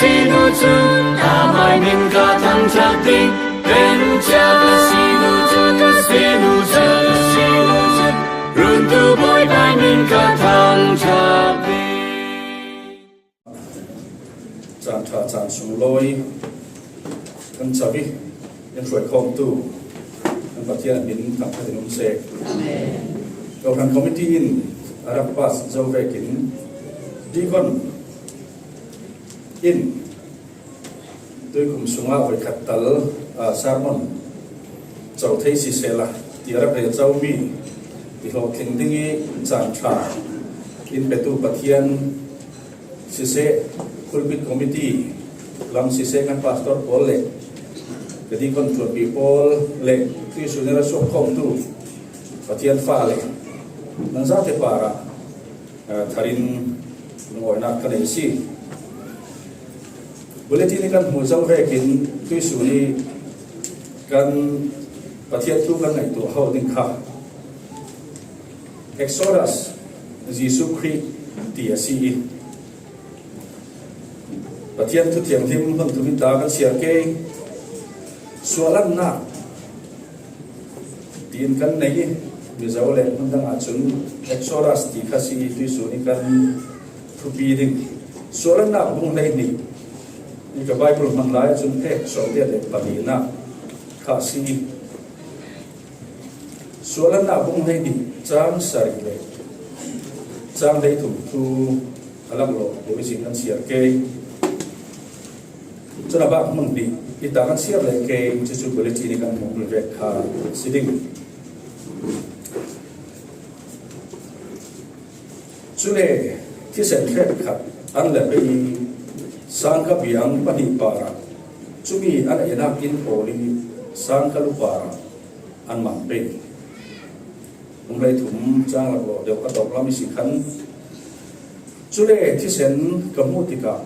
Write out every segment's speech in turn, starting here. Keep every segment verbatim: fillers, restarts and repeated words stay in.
Sinu cun amai min ka thangṭhat ding, Benjamin sinu cun, sinu cun, sinu cun, runtu Bawipa min ka thangṭhat ding. Caan ṭha, caan sunglawi kan co i in hruaikhawmtu kan Pathian min thangṭhat in um seh. Kohhran committee in a rak pass zo vekin deacon in tuikum sungah voikhat tal, ah, sermon co thei sisehla, ti a rak rel comi i hlawhtling ding i caan ṭha in petu Pathian siseh, pulpit committee lam siseh, kan pastor pawl le ka deacon ṭuanpi pawl le tuihsun in a suak khawmtu Pathian fa le nan zate parah, ah, tharin lungawinak ka nei si. Bulletin i kan hmuh zo vekin tuihsun i kan Pathian thu kan ngaihtuah ho ding kha Exodus, Jesuh Khrih ti a si i, Pathian thu thianghlim hmun thum in ta kan siar ke, suahlannak tiin kan nei i, Mizo le hmun dang ahcun Exodus ti kha si i, tuihsun i kan thupi ding. Suahlannak bung hleihnih i ka Bible hmang lai ahcun page sawmriat le palinak kha si i, suahlannak bung hleihnih cang sarih le cang hleithum thu a langlawh deuh ihsin kan siar ke. Cun a bak hmun hnih i ta kan siar le ke, cucu bulletin i kan hmuhmi vek kha si ding. Cule thisen hrekkhat an leh pei i sangka biang pahnih parah, cumi an einak inn pawl i sangka lu parah an man pei. Bung hleithum cang laklawh deuh a tawp lam i si khan, cule thisen ka hmuh tikah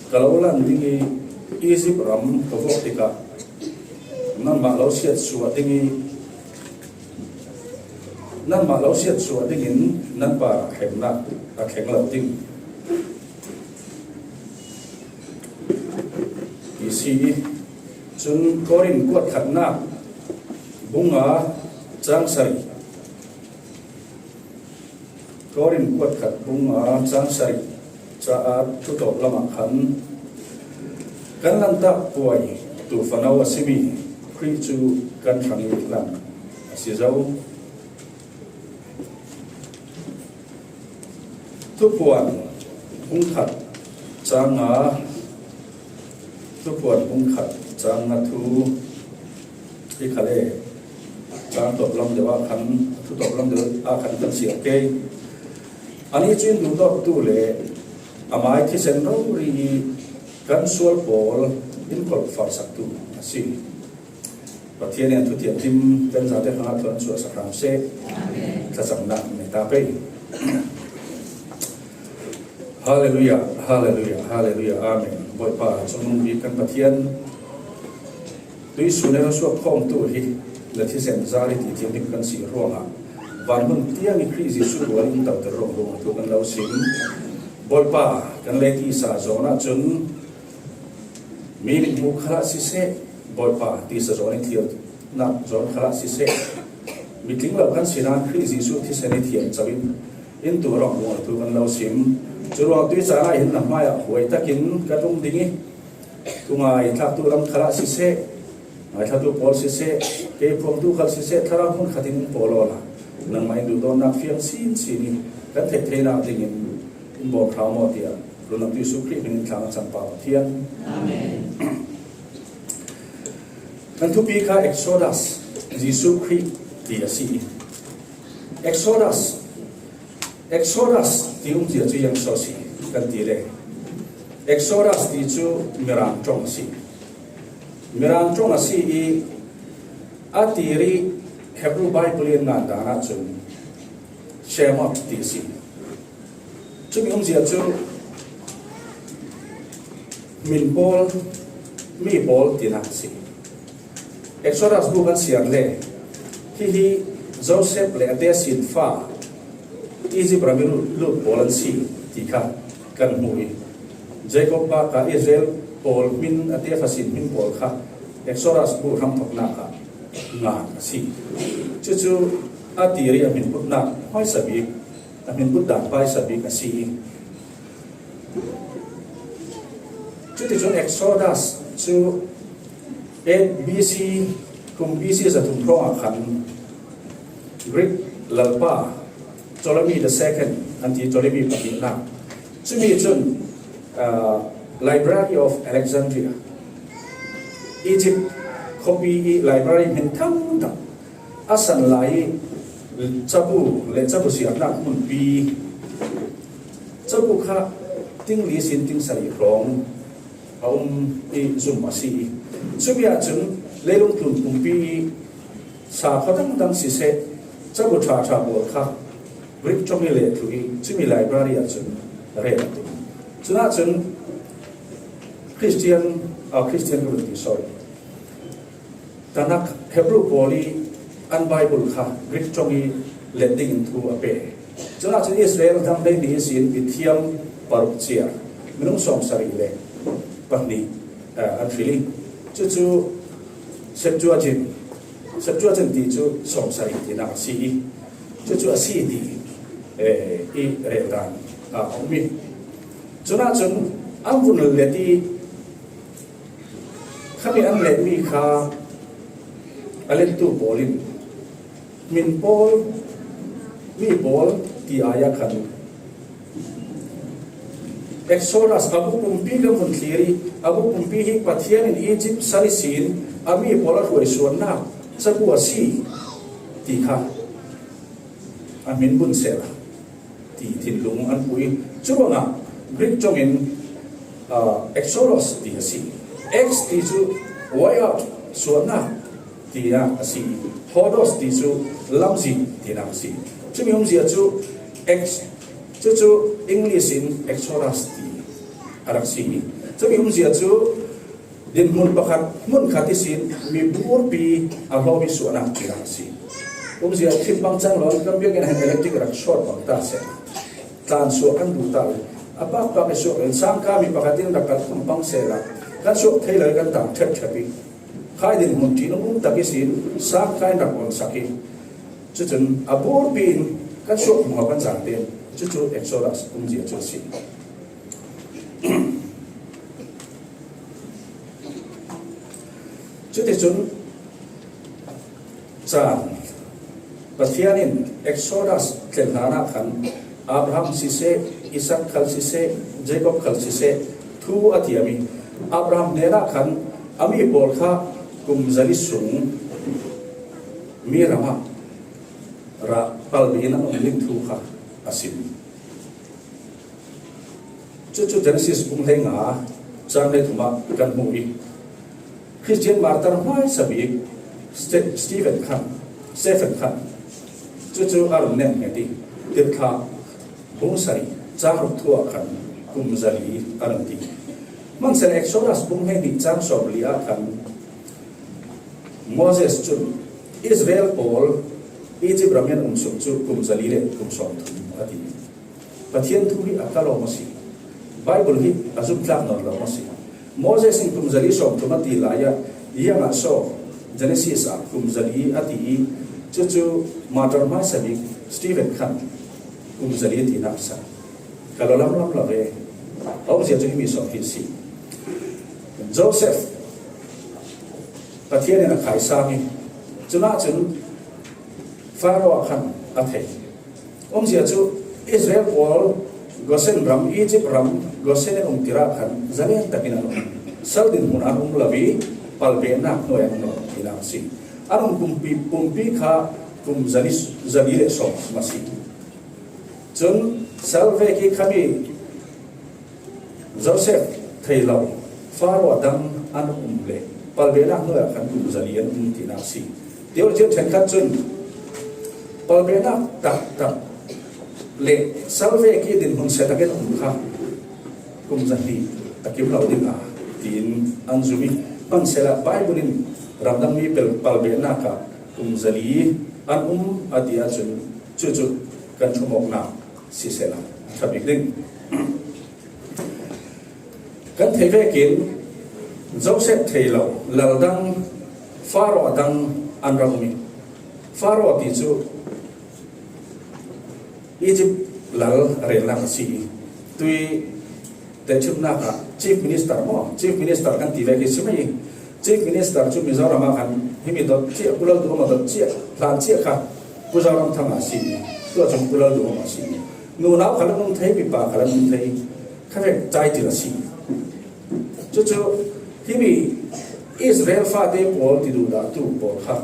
ka lo lan ding i Izipt ram ka vuak tikah nanmah lo siatsuah ding i, nanmah lo siatsuah dingin nan parah hremnak a thleng lo ding ti si i, cun Korin kuat khatnak bung nga cang sarih, Korin kuat khat bung nga cang sarih caah thutawp lamah khan kan Lantak Puai tu fano a simi Khrih cu kan hrang i hlan a si zo. Thuphuan bung khat cang nga, Thuphuan bung khat cang nga thu hi kha le, cang tawp lam deuh ah khan, thu tawp lam deuh ah khan kan siar ke. Anih cu in duhdawttu le amai thisen rori i kan sual pawl in kolh farsaktu a si. Pathian in thu thianghlim kan zate hrangah thluachuah sak hram seh. Thlacamnak nei ta pei. Hallelujah, hallelujah, hallelujah, amen. Bawipa, cungnung bik kan Pathian, tuihsun in a suak khawmtu hi na thisen zari ti thianghlim kan si ruangah, van hmun tiang i Khrih Jesuh rual in toter ruang ruang thu kan lo sim. Bawipa, kan lei tisa zawn ahcun, mi mithmuh khalah siseh, Bawipa, tisa zawn i thilnak zawn khalah siseh, mitling lo kan si nain Khrih Jesuh thisen i thiam co in, in tuah ruang ruang thu kan lo sim. Cu ruang tui caan ah hin na hmaiah huai takin kan um ding i, thungai thlaktu lam khalah siseh, ngaithlatu pawl siseh, kei phuangtu khal siseh, thlarau hmun khat in in pawl awla, nangmah in duhdawtnak fiang sinsin i kan theih theinak dingin in bawm hram aw tiah, Rundamtu Jesuh Khrih hmin in thla kan cam pa Pathian. Amen. Kan thupi kha Exodus, Jesuh Khrih ti a si i, Exodus, Exodus ti umzia cu ziang so si kan ti le, Exodus ti cu Mirang ṭong a si. Mirang ṭong a si i, a tiri Hebrew Bible i ngan dan ahcun Shemot ti a si. Cumi umzia cu min pawl, mi pawl tinak a si. Exodus bu kan siar le, hihi Joseph le a tesin fa Egypt ram i lut, lut pawl an si ti kha kan hmuh i, Jacob pa ka Israel pawl hmin a tefa sin hmin pawl kha Exodus bu hramthawknakah ngan a si. Cucu a tiri a hmin butnak hmaisa bik, a hmin butdan hmaisa bik a si. Cuticun Exodus cu eight B C, kum B C zathum hrawngah khan Greek lalpa Ptolemy the second an ti, Ptolemy pahnihnak. Cumi cun, ah, Library of Alexandria, Egypt khuapi i library hmin thangthang a san lai i cabu le cabu siarnak hmunpi, cabu kha tingli sin tingsarih hrawng a um i zum a si i, cumi ahcun leilung tlun pumpi i sa khua dangdang siseh, cabu ṭhaṭha pawl kha Greek ṭong i leh thluh i, cumi library ahcun rel a tum. Cunah cun Christian, ah, Christian community, sorry, Tanakh, Hebrew pawl i an Bible kha Greek ṭong i let dingin thu a pe. Cunah cun Israel dang hleihnih ihsin mithiam paruk cia, minung sawmsarih le pahnih, eh, an hril i, cucu Septuagint, Septuagint ti cu sawmsarih tinak a si i, cucu a si ti, eh, i reldan, ah, a um i. Cunah cun an vun let i, khami an letmi kha a lettu pawl in min pawl, mi pawl ti ai ah khan Exodus a bu pumpi kan vun thlir i, a bu pumpi hi Pathian in Egypt sal ihsin a mi pawl a hruai suannak cabu a si ti kha a hmin bun sehla ti thinlung an pui. Curuangah Greek ṭongin, ah, Exodus ti a si. Ex ti cu way out, suahnak tinak a si. Hodos ti cu lamzin tinak a si. Cumi umzia cu ex, cucu English in Exodus ti a rak si. Cumi umzia cu dinhmun pakhat, hmun khat ihsin mi burpi a hlawmi suahnak tinak a si. Umzia khin bang cang lo, kan biakinn ah hin electric rak short bang ta seh. Tlan suah kan duh ta lo. A pakpak i suah lo, sangka mi pakhat in rak kal khum pang sehla, kan suah thei lo i kan tang ṭhepṭhep i, khai dinhmun ṭihnung um tak ihsin sangka in rak on sak i, cucun a burpi in kan suah hmuh kan zang tein, cucu Exodus umzia cu a si. Cuticun caan Pathian in Exodus thlen hlanah khan Abraham siseh, Isaac khal siseh, Jacob khal siseh thu a tiam i, Abraham hnenah khan a mi pawl kha kum zali sung mi ramah rah palbi in an um ding thu kha a sim. Cucu Genesis bung hleinga cang hleithum ah kan hmuh i, Christian martar hmaisa bik Ste-, Stephen khan, Stephen khan, cucu a run nemhnget i, Tirhthlah bung sarih cang ruk thu ah khan kum zali a run ti. Hmanhsehlaw Exodus bung hleihnih cang sawmli ah khan Moses cun Israel pawl Egypt ram i an um sung cu kum zali le kum sawmthum a ti. Pathian thu hi a ka lawm a si. Bible hi a zumtlak nawn lo a si. Moses in kum zali sawmthum a ti lai ah, ziangah so Genesis ah kum zali a ti i, cucu martar hmaisa bik Stephen khan kum zali a tinak sa. Ka lo lamlam lo ve. A umzia cu himi sawm hi a si. Joseph Pathian in a khaisang i, cunah cun Faro ah khan a thei. Umzia cu Israel pawl Gosen ram, Egypt ram, Gosen in um tirah khan zalen takin an um. Sal dinhmun an um lo i, palbehnak hnuai an um lo tinak a si. An um pumpi, pumpi kha kum zali, zali le sawm a si. Cun sal vek i khami Joseph thei lo, Faro dang an um le palbehnak hnuai ah khan kum zali an um tinak a si. Theologian ṭhenkhat cun palbehnak taktak le sal vek i dinhmun sia takin um kha kum zahnih a kim lo ding a, tiin an zum i, hmanhsehlaw Bible in ramdangmi pel-, palbehnak ah kum zali an um a ti ahcun cucu kan ṭhumawknak sisehla a ṭha bik ding. Kan theih vekin Joseph thei lo, lal dang, Pharaoh dang an rak um i, Pharaoh ti cu Egypt lal relnak a si i, tui tehchimnak ah Chief Minister maw, Chief Minister kan ti vekin si mai i, Chief Minister cu Mizoram ah khan himi dot ciah, Pu Lal Duh maw dot ciah, hlan ciah kha Pu Zoram Thang a si i, tu ah cun Pu Lal Duh maw a si i, nunau kha lam um thei, mipa kha lam um thei, kha vek title a si. Cucu himi Israel fate pawl ti duhdahtu pawl kha,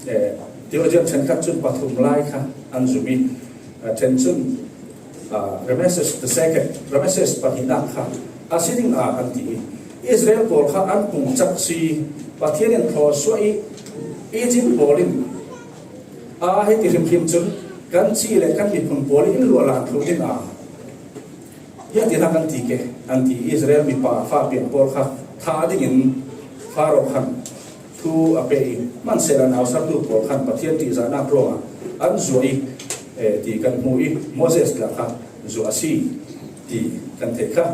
eh, theologian ṭhenkhat cun pathum lai kha an zum i, eh, ṭhen cun, ah, Ramesses the second, Ramesses pahnihnak kha a si ding a kan ti i, Israel pawl kha an pung cak si, Pathian in thlawsuah i, Egypt pawl in, ah, hei ti hrimhrim cun kan ci le kan miphun pawl in luahlan thluh ding a, hia tinak kan ti ke, an ti. Israel mipa fa piang pawl kha thah dingin Pharaoh khan thu a pe i, hmansehla nausartu pawl khan Pathian ṭihzahnak ruangah an zuah i, eh, ti kan hmu i, Moses lak kha zuah a si ti kan theih kha.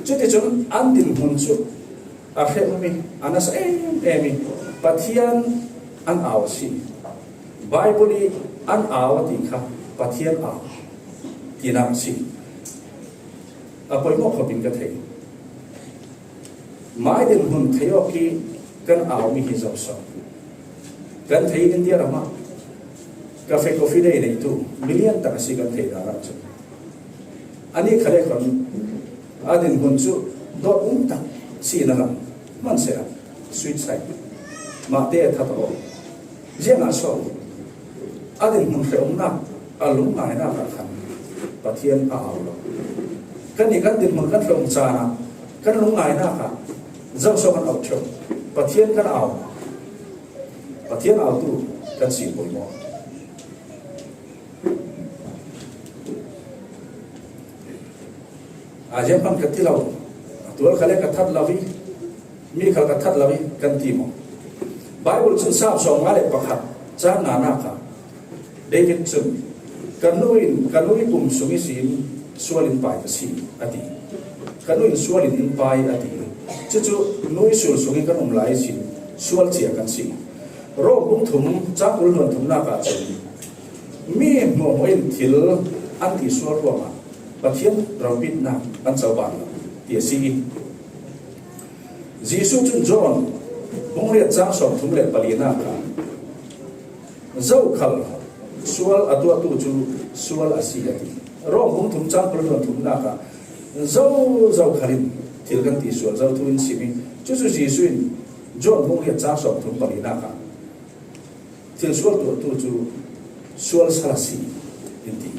Cuticun an dinhmun cu a hrehum i, a nasa em em i, Pathian an au a si. Baibal i an au a ti kha Pathian au tinak a si. A poimawh khawpin ka thei. Mai dinhmun thei awk i kan aumi hi zo so. Kan thei India ram ah Cafe Coffee Day neitu milian tak a si kan thei dan ah cun. Anih khale khon a dinhmun cu dawt um tak si na lam hmansehla sweet side mahte a that aw. Ziangah so a dinhmun hrehumnak a lungngaihnak ah khan Pathian a au lo. Kannih kan dinhmun kan hrehum caan ah kan lungngaihnak ah zo so kan auh ṭheu. Pathian kan au. Pathian autu kan si poimawh. A ziang hmanh ka ti lo, tual khale ka that lo i, mi khal ka that lo i kan ti maw? Baibal cun Salm sawmnga le pakhat cang nganak ah David cun, "Ka nu in, ka nu i pum sung ihsin sual in pai ka si," a ti. "Ka nu in sual in in pai," a ti. Cucu nu i sul sung i kan um lai ihsin sual cia kan si. Rom bung thum cang kul hluan thumnak ah cun, "Mi hmuahhmuah in thil an ti sual ruangah Pathian ropitnak an coban lo," ti a si i, Jesuh cun John bung riat cang sawmthum le palinak ah, "Zokhal sual a tuahtu cu sual a si," a ti. Rom bung thum cang kul hluan thumnak ah, "Zo, zokhal in thil kan ti sual zo thu in sim i," cucu Jesuh in John bung riat cang sawmthum palinak ah, "Thil sual tuahtu cu sual sal a si," in ti.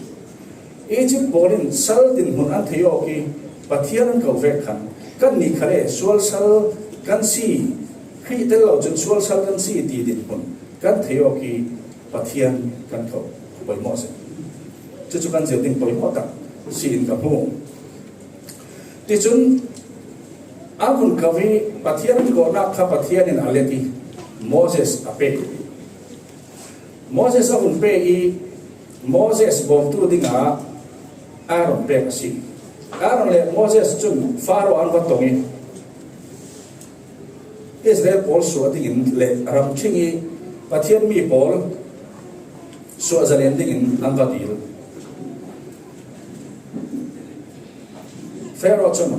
Egypt pawl in sal dinhmun an thei awk i Pathian an koh vek khan, kannih khale sual sal kan si, Khrih tel lo cun sual sal kan si ti dinhmun kan thei awk i Pathian kan koh poimawh si. Cucu kan zir ding poimawh tak si in ka hmu. Ticun a vun ko i Pathian an kawhnak kha Pathian in a let i Moses a pek. Moses a vun pek i Moses bawmtu dingah Aaron pek a si. Aaron le Moses cun Faro an va tong i Israel pawl suah dingin le ramṭhing i Pathian mi pawl suah zalen dingin an va dil. Faro cun,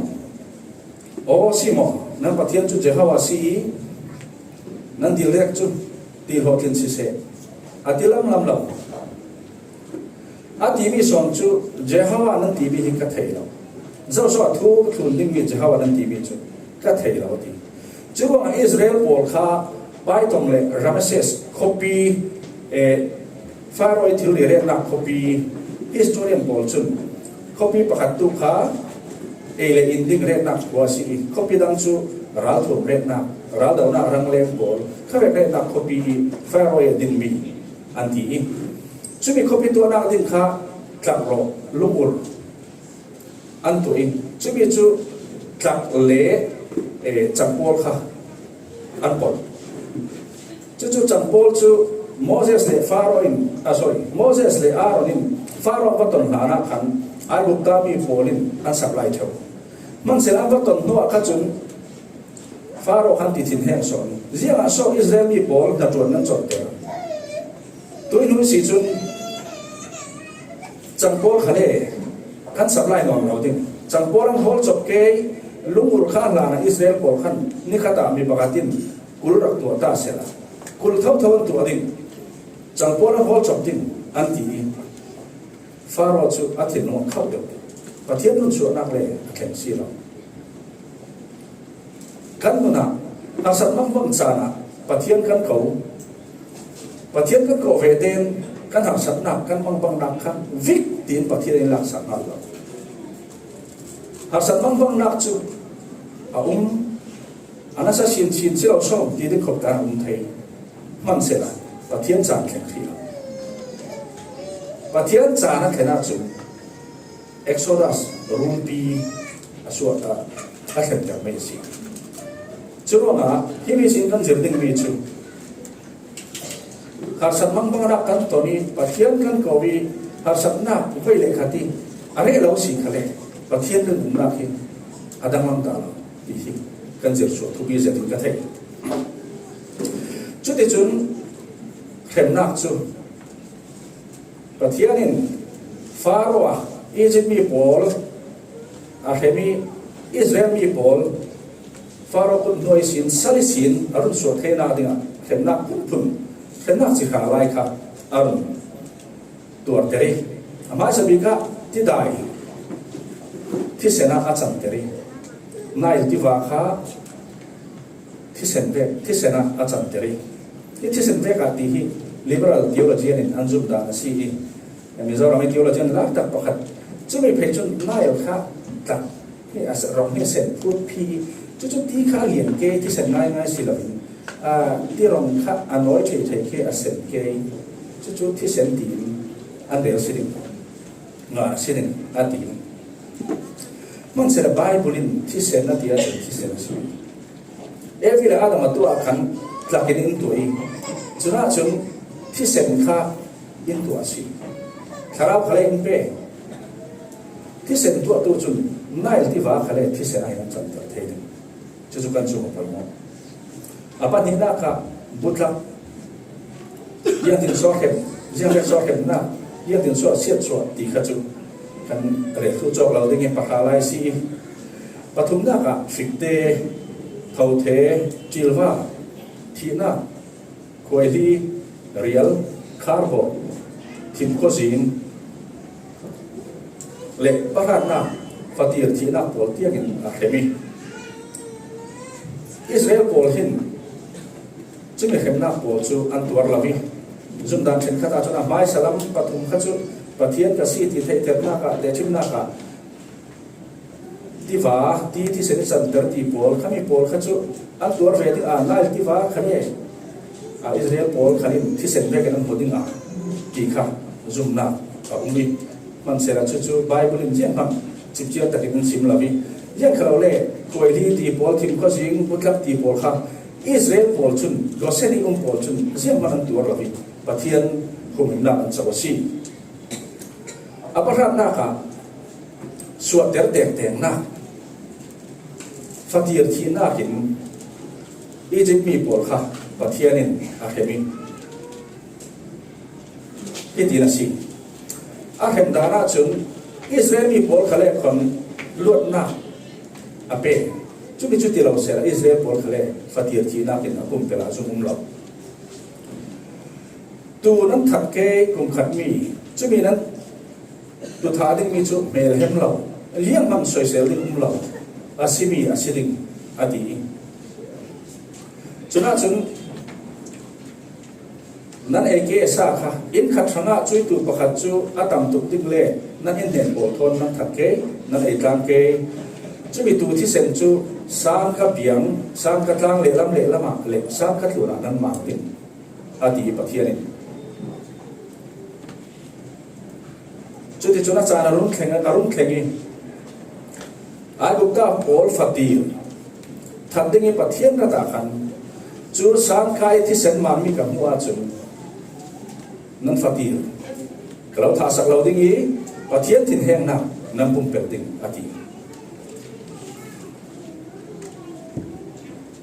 "Aw, si maw? Nan Pathian cu Jehovah si i nan dil rek cu ti hlawhtlin siseh," a ti lamlam lo. A timi sawn cu, "Jehovah nan timi hi ka thei lo. Zoso a thu thlun dingmi Jehovah nan timi cu ka thei lo," a ti. Curuangah Israel pawl kha Paitom le Rameses khuapi, eh, Faro i thilri retnak khuapi, historian pawl cun khuapi pakhat tu kha ei le in ding retnak khua a si i, khuapi dang cu ralthuam retnak, raldohnak rangleng pawl khavek retnak khuapi i Faro i a dingmi an ti i, cumi khuapi tuahnak ding kha tlakrawh, lungul an tuah i, cumi cu tlak le, eh, cangpawl kha an pon. Cucu cangpawl cu Moses le Faro in, ah, sorry, Moses le Aaron in Faro va ton hlan ah khan Aigupta mi pawl in an sak lai ṭheu. Hmansela va ton hnuah kha cun Faro khan ti thinheng sawn. Ziangah saw Israel mi pawl hnaṭuan nan cawmter? Tuihnu si cun cangpawl kha le kan sap lai nawn lo ding. Cangpawl an hawl cawp kei, lungul kha hlanah Israel pawl khan ni khatah mi pakhat in kul rak tuah ta sehla, kul thotho an tuah ding. Cangpawl an hawl cawp ding, an ti i Faro cu a thinlung a khauh deuh. Pathian nun suahnak le a thleng si lo. Kan nun ah harsat mangbang caan ah Pathian kan ko. Pathian kan ko ve tein kan harsatnak, kan mangbangnak kha vik tiin Pathian in laksak hna lo. Harsat mangbangnak cu a um, a nasa sin sin si lo sawm ti ding khawp ta a um thei. Hmansehla Pathian caan thleng hrih lo. Pathian caan a thlen ahcun Exodus rumpi a suah, a, a thlentermi a si. Curuangah himi sin kan zir dingmi cu harsat mangbangnak kan ton i Pathian kan ko i harsatnak voi le khat i a reh lo si kha le Pathian rinumnak hi a danglam ta lo ti hi kan zir suah thupi zet in ka thei. Cuticun hremnak cu Pathian in Faro ah Egypt mi pawl a hrem i Israel mi pawl Faro kut hnuai sin sal ihsin a run suah theinak dingah hremnak phunphun, hremnak cihra lai kha a run tuarter i a hmaisa bik ah tidai thisen ah a canter i Nile tiva kha thisen vek, thisen ah a canter i hi thisen vek ah ti hi liberal theologian in an zumh dan a si i Mizoram i theologian lar tak pakhat cumi phei cun Nile kha tlak hi a se-, rong hi a sen phut phi i cucu ti kha a lian ke thisen ngaingai si loin, aa, ti rong kha a nawi thei thei khi a sen ke i cucu thisen tiin an rel si ding, ngah si ding a ti. Hmansehla Bible in thisen a ti ahcun thisen a si. Evi le Adam a tuah khan tlakin in tuah i, cunah cun thisen kha in tuah a si. Thlarau kha le in pe. Thisen tuahtu cun Nile tiva kha le thisen ah hin an canter thei ding. Cucu kan zum a poimawh. A pahnihnak ah butlak, ziangtin sual hrem, ziangtin sual hremnak, ziangtin sual siatsuah ti kha cu kan rel thluh cawk lo ding i pahra lai si i, pathumnak ah fikte, thothe, ṭilva, thihnak, khuaihli, rial, kharbawh, thim khuazing le pahratnak, fatir thihnak pawl tiangin a hrem i Israel pawl hin cumi hremnak pawl cu an tuar lo i, zumdan ṭhenkhat ahcun a hmaisa lam pathum kha cu Pathian ka si ti theihternak ah, tehṭhimnak ah, tiva, ti thisen i canter ti pawl, khami pawl kha cu an tuar ve ding, aa, Nile tiva kha le, aa, Israel pawl khan in thisen vekin an hmu ding, aa, ti kha zumnak a um i, hmansehla cucu Bible in zianghman cipciar takin an sim lo i, ziang kha lo le, khuaihli ti pawl, thim khuazing, butlak ti pawl kha Israel pawl cun, Goshen i um pawl cun zianghman an tuar lo i, Pathian humhimnak an co a si. A pahratnak ah suahter tengtengnak, fatir thihnak in Egypt mi pawl kha Pathian in a hrem i, hitin a si. A hrem dan ahcun Israel mi pawl kha le khon luatnak a pe. Cumi cu ti lo sehla Israel pawl kha le fatir thihnak in a pumpe ah zum um lo. Tu nan that ke kum khat mi, cumi nan tu thah dingmi cu hmelhem lo, lianghman soisel ding um lo, a simi a si ding, a ti. Cunah cun nan ei ke sa kha, inn khat hrangah cuitu pakhat cu a tam tuk ding le nan inn hnen pawl thawn nan that ke, nan ei tlang ke. Cumi tu thisen cu sangka biang, sangka tlang lehlam lehlam ah le sangka tlun ah nan mang ding, a ti Pathian in. Cuticun a caan a rung thleng, a rung thleng i, Aigupta pawl fatir that ding i Pathian rat ah khan cu sangka i thisen manmi ka hmuh ahcun nan fatir ka lo thahsak lo ding i Pathian thinhengnak nan pumper ding, a ti.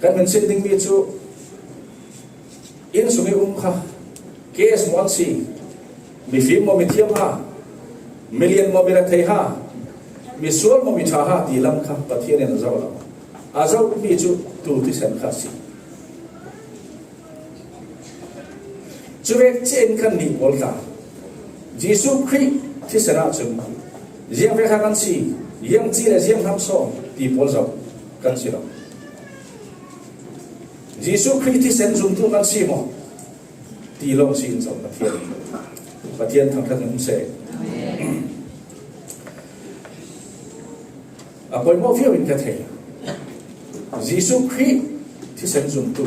Kan mention ding mi cu inn sung i um kha, case maw an si, mifim maw mithiam ha, milian maw mirethei ha, misual maw miṭha ha ti lam kha Pathian in a zoh lo. A zoh mi cu tu thisen kha a si. Cuvek ciin kan nih pawl tla, Jesuh Khrih thisen ahcun ziang ve kha kan si, ziang ci le ziang hnam saw ti pawl zoh kan si lo. Jesuh Khrih thisen zumtu kan si maw? Ti lawng si in zoh Pathian, Pathian thangṭhat in um seh. A poimawh viau in ka thei. Jesuh Khrih thisen zumtu,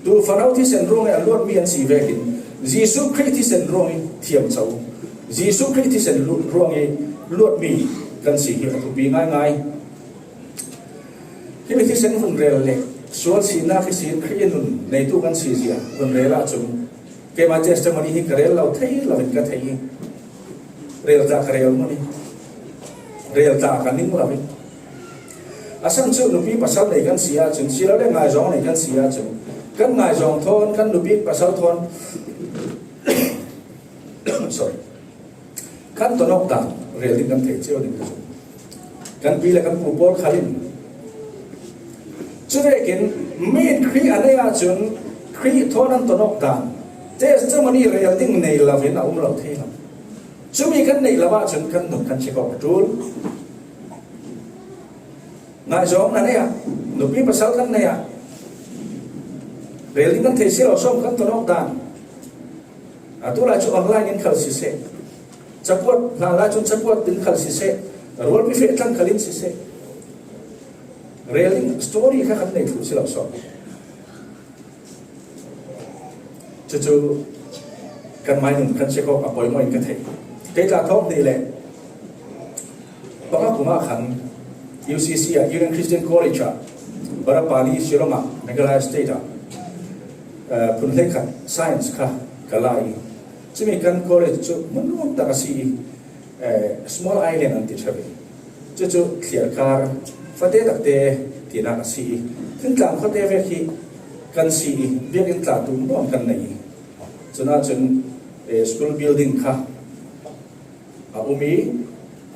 tu fano thisen ruangih a luatmi an si vekin Jesuh Khrih thisen ruangih thiamco, Jesuh Khrih thisen lu-, ruangih luatmi kan si hi a thupi ngaingai. Himi thisen vun rel le sual sinak ihsin Khrih nun neitu kan si zia vun rel ahcun keimah testimony hi ka rel lo thei lo in ka thei hi. Rel ta ka rel maw ni? Rel ta ka ning lo hi. A san cu nupi pasal nei kan si ahcun, si lo le ngaizawng nei kan si ahcun, kan ngaizawng thawn, kan nupi pasal thawn, sorry, kan tonawk dan rel ding kan thei cio ding ka zumh. Kan pi le kan pu pawl khal in. Cuvekin mi in Khrih a nei ahcun Khrih thawn an tonawk dan testimony rel ding nei lo in a um lo thei lo. Cumi kan neih lo ahcun kan nun kan chik awk a ṭul. Ngaihzawng na nei ah, nupi pasal kan nei ah, rel ding kan thei si lo, sawm kan tonawk dan. Atu lai cu online in khal siseh, cakuat hlan lai cun cakuat in khal siseh, rualpi feh tlang khal in siseh, rel ding story kha kan nei thluh si lo sawm. Cucu kan mainun kan chik awk a poimawh in ka thei. Kei tla thawk hnih le panga kum ah khan U C C ah, Union Christian College ah, Barapani, Shillong ah, Meghalaya State ah, eh, phun hleikhat science kha ka la i, cumi kan college cu hmun nuam tak a si i, eh, small island an ti ṭheu i, cucu thliarkar fate takte tinak a si i, thingtlang khuate vek hi kan si i, biakinn tla tum nuam kan nei i, cun ahcun, eh, school building kha a um i,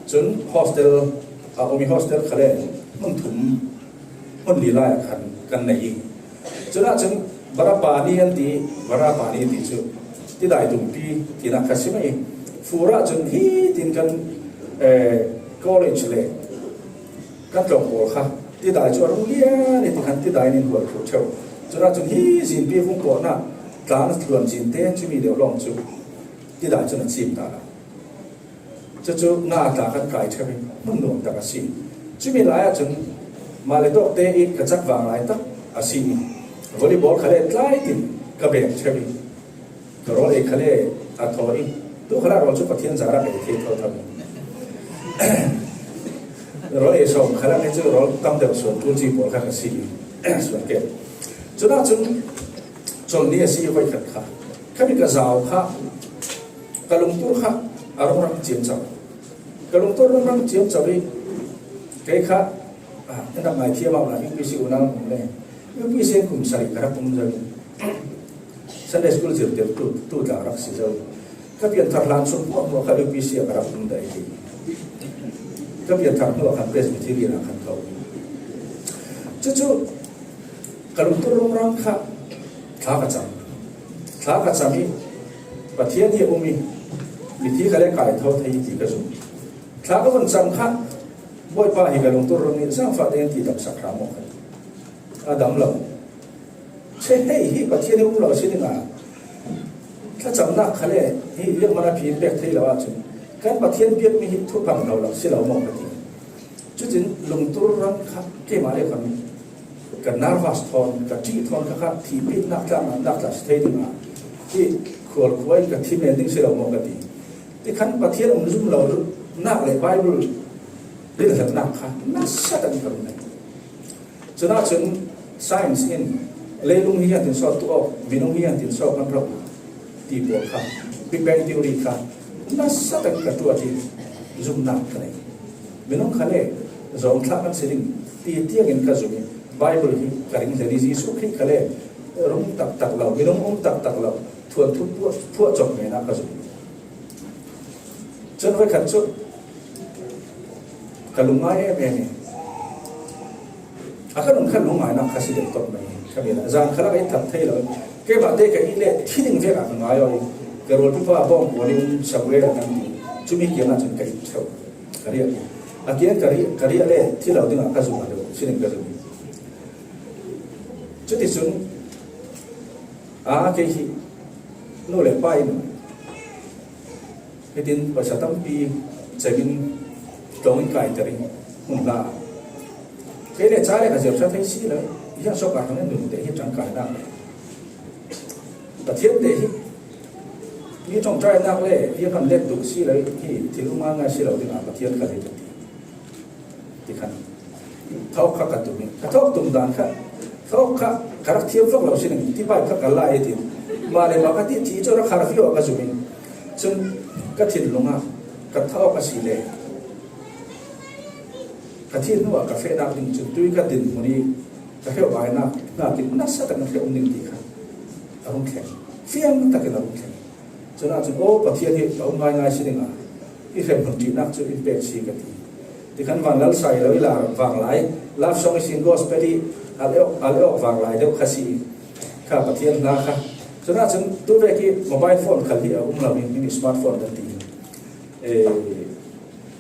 cun hostel a um i, hostel khal le hmun thum, hmun li lai ah khan kan nei i, cun ahcun Barapani an ti, Barapani ti cu tidai tumpi tinak kha si mah i, fur ahcun hi tin kan, eh, college le kan tlawng pawl kha tidai cu a rung lian i, ti khan tidai in hual thluh ṭheu. Cun ahcun hi zinpi vung pawhnak tla na tluan zin te cumi deuh lawng cu tidai cun a cim ta lo. Cucu nga tla kan kai ṭheu i, hmun nuam tak a si. Cumi lai ahcun mah le tawk te i ka cak vang lai tak a si i, volleyball khal le tlai tin ka beng ṭheu i, ka rawl ei khal le a thaw i, tu khal ah rawl cu Pathian zar ah ka ei thei thotho i, rawl ei sawm khal ah cu rawl tam deuh suan ṭul ci pawl kha ka si i, suan ke. Cun ahcun colh ni a si i, voikhat kha khami ka zau kha ka lungtur kha a rung rang ciamco. Ka lungtur rung rang ciamco i, kei kha, ah, ka rak ngaithiam ah U P C unau um le, U P C kum sarih ka rak um zo. Sunday school zirtirtu tu tla rak si zo. Ka pianthar hlan sung hmuahhmuah kha U P C ah ka rak um dai ti. Ka pianthar hnu ah khan Presbyterian ah khan ka um. Cucu ka lungtur rung rang kha thla ka cam. Thla ka cam i, Pathian hi a um i, mithi khal le kai tho thei ti ka zum. Thla ka vun cam kha, Bawipa hi ka lungtur rung i, zaangfah tein ti damsak hram awk kha a dam lo. Che hei hi Pathian hi um lo si ding a, thlacamnak khal le hi lengmang a phi in pek thei lo ahcun kan Pathian biakmi hi thupha lo lo si lo maw ka ti. Cutin lungtur rang kha keimah le khan ka nervous thawn, ka ṭih thawn kha, kha thihpitnak tla, ngannak tla si thei ding a, hi khualkhua in ka thi men ding si lo maw ka ti. Ti khan Pathian um zum lo nak le Bible rilhlatnak kha nasa takin ka run. Cun ahcun science in leilung hi ziangtin so tuah awk, minung hi ziangtin so kan rauh ti pawl kha, Big Bang Theory kha nasa tak ka tuah i zumhnak ka nei. Minung khal le zawngthlah kan si ding ti tiangin ka zum i, Bible hi ka ring zel hi, Jesu Khrih kha le rung taktak lo, minung um taktak lo, thuanthu phuah, phuah chawk ngeina ka zum. Chun voi khat chu ka lungngai em em hi. A ka nung khan lungngaina kha si deuh tawp mai. Ka mi la zan kha la ka i that thei lo. Keimah te ka i le thi ding vek a ka ngai aw i. Ka rualpi pa bawng kuan in Samuel a kan ti. Chumi kiangah chun ka i theuh. Ka riah. A kiang ka riah, ka riah le thi lo dingah ka zum a deuh. Si ding ka zum. Chuti chun a kei hi nu le pa in hitin pawisa tampi chemin tlawngin kaiter in hun hla. Kei le cha le ka zir ṭha thei si lo, hian sawk a hang en nun te hi ṭangkaina. Pathian te hi mi ṭawngṭainak le hi kan let duh si lo hi thil um ngai ngai si lo dingah Pathian ka let a ti. Ti khan. Thawk kha ka tum in. Ka thawk tum dan kha. Thawk kha ka rak thiam vak lo si ning. Ti bai kha ka lai tin. Mah le mah ka ti ti chu rak har viau a ka zum in. Chun ka thinlung a. Ka thawk a si le. Ka thin hnu a ka feh nak ding chun tui ka din hmun i ka hreuh bai nak, nak in nasa tak na hreuh um ding ti kha. A hung thleng. Fiang takin a hung thleng. Chun a chun, "Aw, Pathian hi a um ngai ngai si ding a. I hrem hmun ṭihnak chu in pek si," ka ti. Ti khan van lal sai lo i la vanglai, love song i sin gospel i al eok, al eok vanglai deuh kha si kha Pathian hna kha. Chun a chun tu vek i mobile phone khal hi a um lo in, in smartphone kan ti. Eh,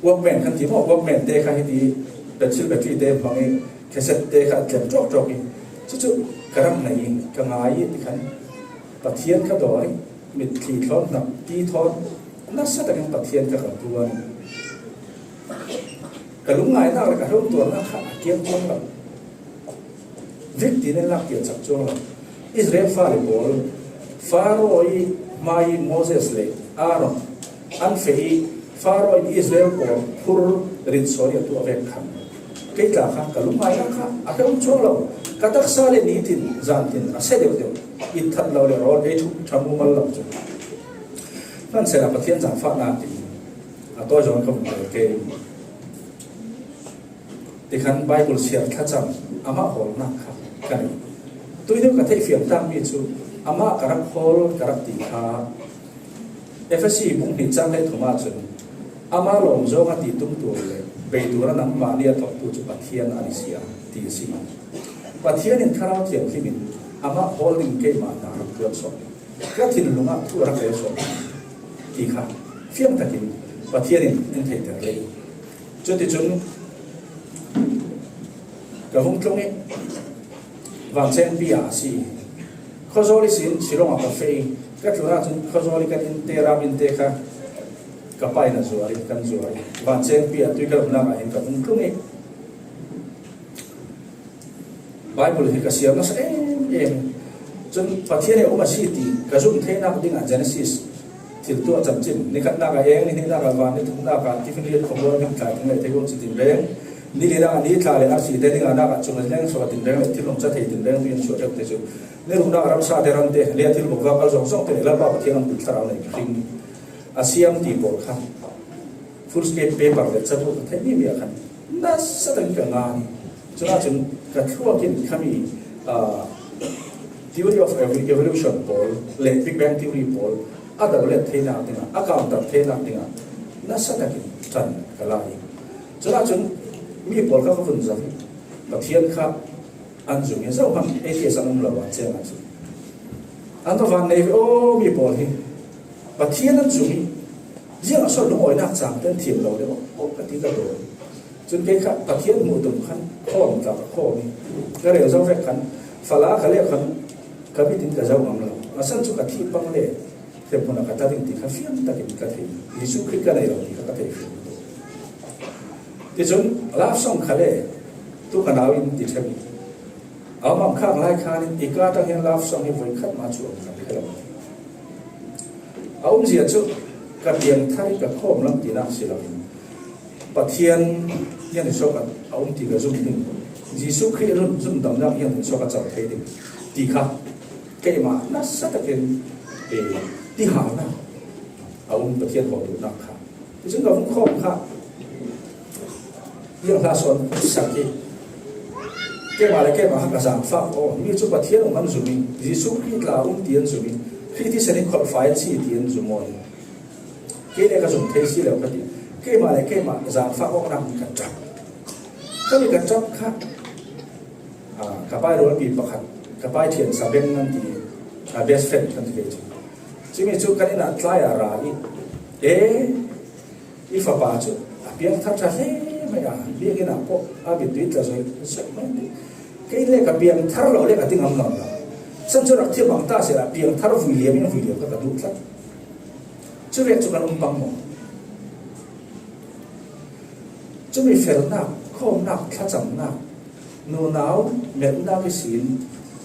Walkman kan ti maw, Walkman te kha hiti pencil battery te hmang i cassette te kha tlem ṭawk ṭawk i. Chu chu ka rak nei i, ka ngai i ti khan Pathian ka dawi i. Mitthli thawn, hnakpi thawn, nasa takin Pathian kha ka puan. Ka lungngaihnak le ka hremtuarnak kha a kiang chuang lo. Vik tiin in lak pian chak chuang lo. Israel fale pawl, Faro i hmai Moses le Aaron an feh i, Faro in Israel pawl phur rit sawi a tuah vek khan. Kei tla kha ka lungngaihna kha a hrem chuang lo. Ka taksa le nitin zantin a se deuh deuh. It that lo le rawl ei thu ṭha mumal lo chu. Hmanhsela Pathian zaangfahna ti a tawi zawn ka vun tel kei. Tikhan Bible siar thlacam amah hawlnak kha ka nei. Tui deuh ka theih fiang tak mi chu amah ka rak hawl ka rak ti kha Efesi bung hnih chang hleithum ah cun, "Ama lawm zawng a ti tum tur le bei tur a nangmah nih a thawktu cu Pathian a ni si a," ti a si. Pathian in Thlarau Thianghlim in amah hawl ding keimah hna rak tuan sawh. Ka thinlung ah thu a rak rel sawh ti kha fiang takin Pathian in in theihter lei. Cuticun ka vung tlung i vanchengpi ah a si. Khuazawl ihsin Shillong ah ka feh i ka tlun ahcun khuazawl i kan innte, ram innte kha ka pa in a zuar i kan zuar i vanchengpi ah tui ka umnak ah hin ka vung tlung i Bible hi ka siar nasa em em. Cun Pathian he um a si ti ka zum theinak dingah Genesis thil tuah chan cin, nikhatnak ah eng, nihnihnak ah van, nithumnak ah tifinlian khawmual, hmingthlai, thing le thei, um si tinreng, nilinak ah ni tla le arsi te, ninganak ah cung le leng suak a tinreng le thil um ca thei tinreng tu in suah deuh te cu, niruknak ah ramsa te, ram te, le a thil bokvak al zong zong te le Lalpa Pathian an pil thlarau nei ka hring a siam ti pawl kha. Fullscape paper le cabu ka theih mi mi ah khan nasa takin ka ngan. Cun ahcun ka thluak in khami, ah, theory of evo-, evolution pawl le Big Bang theory pawl a dolet theinak dingah, a counter theinak dingah nasa takin ṭan ka la i. Cun ahcun mi pawl kha ka vun zoh i Pathian kha an zum i zohhmanh atheist an um lo ah ceng ahcun an va van nei ve aw mi pawl hi. Pathian an zum i ziang a sawt lungawinak cang ten thiam lo deuh aw ka ti ka dawn. Cun kei kha Pathian hmuh tum khan khawm tla ka khawm i ka rel zo vek khan fala ka leh khan ka mit in ka zoh ngam lo. A san cu ka thih pang le hrephun a ka ta ding ti kha fiang takin ka thei. Jesuh Khrih ka nei lo ti kha ka thei fiang. Ticun love song kha le tu ka nau in ti ṭheu i a um khak lai khan i ka tang hian love song hi voi khat mah cu a um kha lo. A umzia cu ka piangthar i ka khawm lam tinak si loin Pathian hian in sawk a um ti ka zum ding, Jesuh Khrih run zumdamnak hian in sawk a co thei ding ti kha keimah nasa takin, eh, tihalnak a um Pathian hawl duhnak kha. Ticun ka vung khawm kha, ziang hla sawn sak hi. Keimah le keimah kha ka zangfak aw, mi cu Pathian um an zum i, Jesuh Khrih tla um ti an zum i, Khrih thisen in kholhfai an si ti an zum aw. Kei le ka zum thei si lo ka ti. Keimah le keimah zangfak awknak mi ka ṭap. Ka mi ka ṭap kha, ah, ka pai rualpi pakhat, ka pai ṭhian sabeng nan ti, ah, best friend kan ti ve cu. Cumi cu kan inn ah tlai a ra i, e, i fapa cu a piangthar ṭha hle mai a, biakinn ah pawh a biapi tla zoi zoi mai. Kei le ka piangthar lo le ka ti ngam ngam lo. San cu rak thiam ang ta sehla piangthar vui liam in vui liam kha ka duh tlat. Cuvek cu kan um pang maw? Cumi felnak, khawmnak, thlacamnak, nunau melhnak ihsin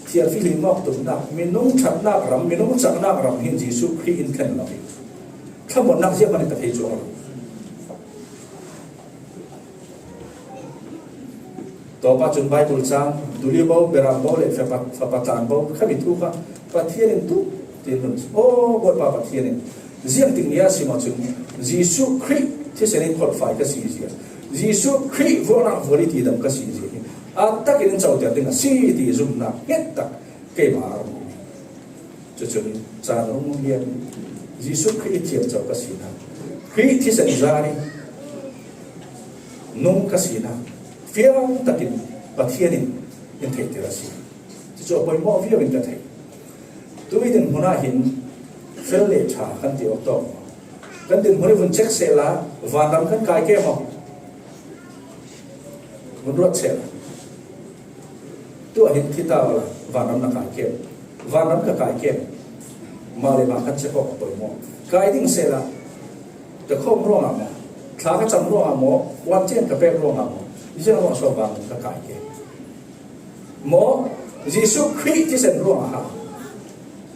thialfi hlimawk tumnak, minung ṭhatnak ram, minung caknak ram hin Jesuh Khrih in thlen lo hi. Thlamuannak ziahman in ka thei cuang lo. Tawpa cun Baibal cang, tulibo, berambo le fapa, fapa tlanbo khami thu kha Pathian in duh tiin nun. Aw, Bawipa Pathian in ziangtik ni ah sim ahcun Jesuh Khrih thisen in kholhfai ka si zia, Jesuh Khrih vualnak vual i tidam ka si zia hi a takin in coter ding a si ti zumnak hnget tak keimah a rung. Cucun caan rung lian Jesuh Khrih i thiamco ka sinak, Khrih thisen zari nung ka sinak fiang takin Pathian in in theihter a si. Cucu a poimawh viau in ka thei. Tui dinhmun ah hin fel le ṭha kan ti awk tawk maw? Kan dinhmun i vun check sehla vanram kan kai ke maw? Vun ruat sehla. Tuah hin thi ta awla vanram na kai ke. Vanram ka kai ke. Mah le mah kan check awk a poimawh. Kai ding sehla ka khawm ruangah maw? Thla ka cam ruangah maw? Kuancian ka pek ruangah maw? Ziang ruang so vanram ka kai ke. Maw, Jesuh Khrih thisen ruangah ha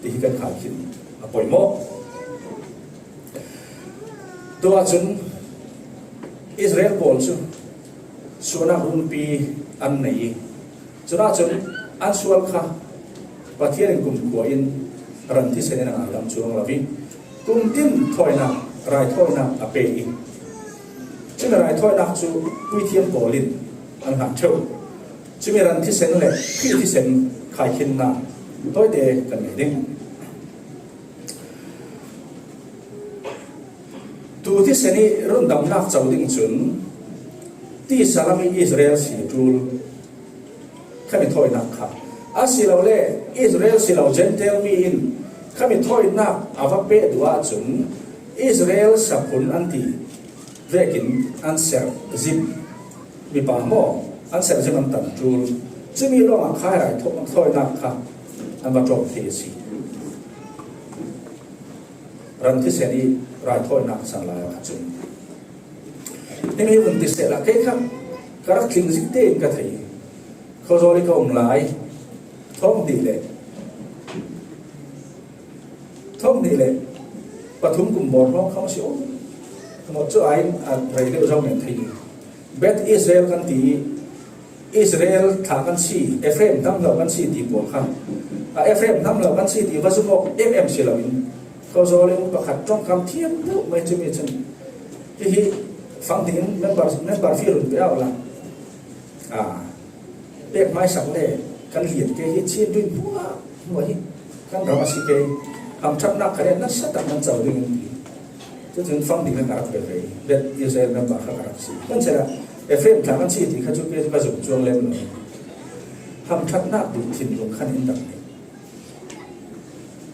ti hi kan khai khin a poimawh. Tuah cun Israel pawl cu suahnak rumpi an nei i, cunah cun an sual kha Pathian in kumkhua in ran thisen in a ngailam cuang lo i, kum tin thawinak, raithawinak a pe i, cumi raithawinak cu puithiam pawl in an hngak ṭheu. Cumi ran thisen le Khrih thisen khaikhinnak tawite kan ngei ding. Tu thisen i rundamnak co ding cun tisa lam i Israel si a ṭul khami thawinak kha, asilole Israel si lo Gentile mi in khami thawinak a va peh duh ahcun Israel saphun an ti vekin an serh zim mipa maw, an serh zim an tan ṭul. Cumi lawngah khai rai thaw-, thawinak kha an va ṭawm thei a si. Ran thisen i raithawinak san lai ah cun himi hi vun ti sehla kei kha ka rak tling zik tein ka thei. Khuazawl i ka um lai thawng hnih le thawng hnih le pathum kum bawr hrawng kha a si aw. Maw cu ai a rei deuh zo men thei. Beth Israel kan ti i Israel thla kan si, Ephraim hnam lo kan si ti pawl kha. A Ephraim hnam lo kan si ti va zumawk em em si loin, khuazawl in pakhat ṭongkam thiam deuh mai cumi cun hihi fang dingin member, member fee run pe awla. A, pek hmaisak le kan lian ke hi Chin duin hmuah hmuah hi kan ram a si ke. Hamṭhatnak kha le nasa tak nan co dingin ti. Cucun fang ding kha ka rak pe ve. Beth Israel member kha ka rak si. Kan sehla Ephraim thla kan si ti kha cu ke ka zumh cuang lem lo. Hamṭhatnak duh thinlung khan in rak nei.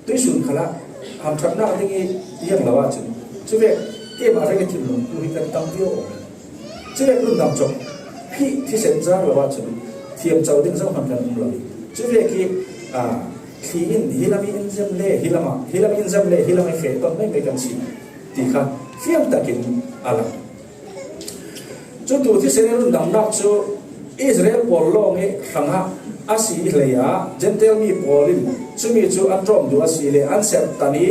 Tuihsun khalah hamṭhatnak ding i iang lo ahcun cuvek keimah vek i thinlung tu hi kan tam viau awm. Cuvek rundam cawk hi thisen zar lo ahcun thiamco ding zohman kan um lo i cuvek i, aa, thli in hi lam i in zem le hi lam ah, hi lam i in zem le hi lam i feh ton meimei kan si ti kha fiang takin a lang. Cutu thisen i rundamnak cu Israel pawl lawng i hrangah a si i hlei ah Gentile mi pawl in cumi cu an ṭawm duh a si le an serhtan i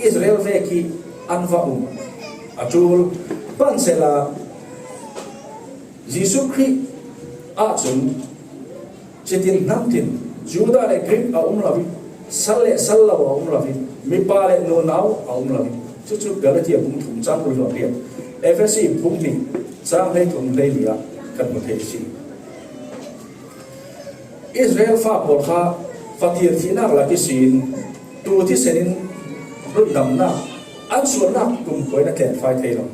Israel vek i an va um a ṭul. Pansela Jesuh Khrih ahcun citin hnamtin Judah le Greek a um lo i, sal le sal lo a um lo i, mipa le nunau a um lo i, cucu Galatia bung thum cang kul hluan riat, Efesi bung hnih cang hleithum hleili ah kan hmu thei a si. Israel fa pawl kha Pathian thihnak lak ihsin tu thisen in rundamnak an sualnak kum kua in a tlenfai thei lo.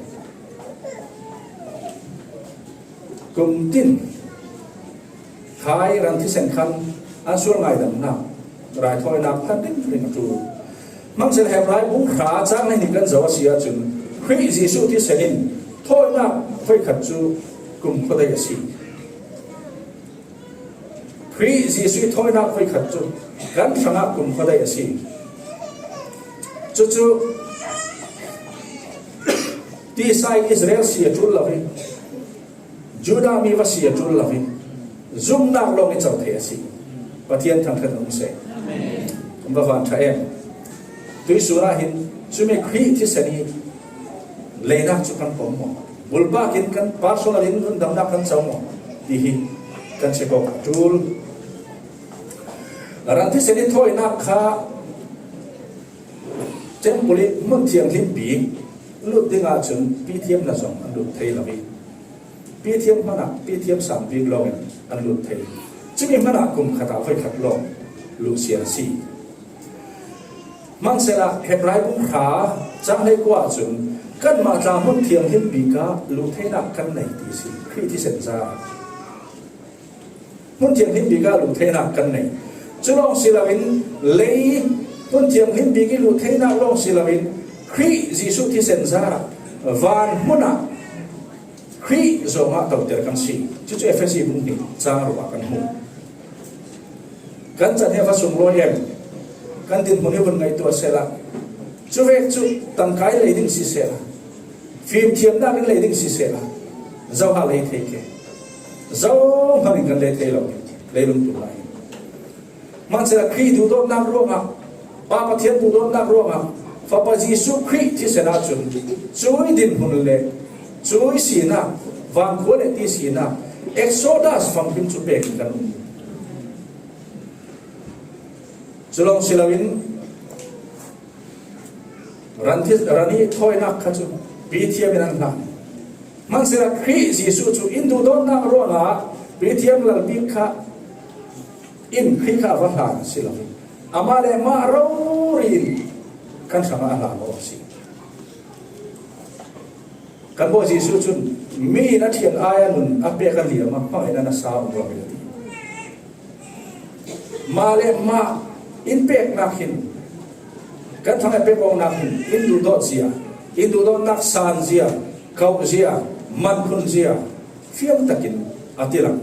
Kum tin khai ran thisen khan an sual ngaidamnak raithawinak hlan ringring a ṭul. Hmangsen Hebrai bung hra cang hleihnih kan zoh a si ahcun Khrih Jesuh thisen in thawinak voikhat cu kum khuadei a si. Khrih Jesuh ih thawinak voikhat cu kan hrangah kum khuadei a si. Cucu tisa in Israel si a ṭul lo ih Judah mi va si a ṭul lo ih zumhnak lawng ih co thei a si. Pathian thangṭhat a um seh. Kan va van ṭha em. Tuihsun ah hin cumi Khrih thisen ih leinak cu kan pom maw? Bulpak in kan personal in rundamnak kan co maw? Ti hi kan check awk a ṭul. Ran thisen ih thawinak kha temple ih hmun thianghlim bik lut ding ahcun pithiam hna zong an lut thei lo ih pithiam hmanh ah pithiam sang bik lawng in an lut thei. Cumi hmanh ah kum khat ah voikhat lawng luhsia a si. Hmangsen ah Hebrai bung hra cang hleikua ahcun kanmah tla hmun thianghlim bik ah luh theinak kan nei ti a si. Khrih thisen za hmun thianghlim bik ah luh theinak kan nei. Cu lawng si loin lei hmun thianghlim bik ih luh theinak lawng si loin Khrih Jesuh thisen za van hmun ah Khrih zongah toter kan si. Cucu Efesi bung hnih cang ruk ah kan hmuh. Kan can hi a va sunglawi em? Kan dinhmun hi vun ngaihtuah sehla, cuvek cu tangka in lei ding si sehla, fimthiamnak in lei ding si sehla, zohah lei thei ke? Zohman in kan lei thei lo, leilung tu lai. Hmangsia Khrih duhdawtnak ruangah, Pa Pathian duhdawtnak ruangah Fapa Jesuh Khrih thisen ahcun cuih dinhmun le cuih sinak, vankhua le ti sinak, Exodus famkim cu pek in kan um. Cu lawng si loin ran thi-, ran ih thawinak kha cu pithiam in an hlan. Hmangsia Khrih Jesuh cu in duhdawtnak ruangah pithiam lalpi kha in Khrih kha a va hlan a si lo. Amah le amah rori in kan hrangah a hlan aw a si. Kan Bawi Jesuh cun mi in a ṭhian ai a nun a pek a liam a hmang in a nasa a um lo hi a ti. Mah le mah in peknak hin kan thang a pek awknak hin in duhdawt zia, in duhdawtnak san zia, kauh zia, manphun zia fiang takin a ti lang.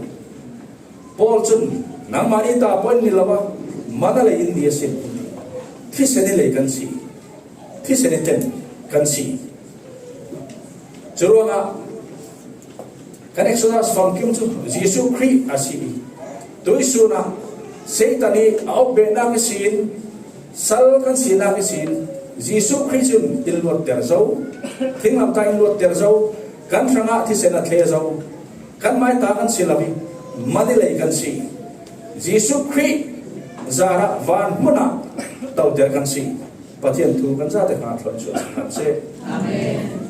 Paul cun, "Nangmah nih tahpuan in lo a, mana lei in ni a si. Thisen ih lei kan si. Thisen ih ten kan si." Curuangah kan Exodus famkim cu Jesuh Khrih a si ih tuihsun ah Satan ih a upbehnak ihsin, sal kan sinak ihsin Jesuh Khrih cun in luatter zo, thinglamtah in luatter zo, kan hrangah thisen a thle zo. Kanmah ih ta kan si lo ih, man ih lei kan si. Jesuh Khrih zarah van hmun ah toter kan si. Pathian thu kan zate hna thluan sual hna seh. Amen.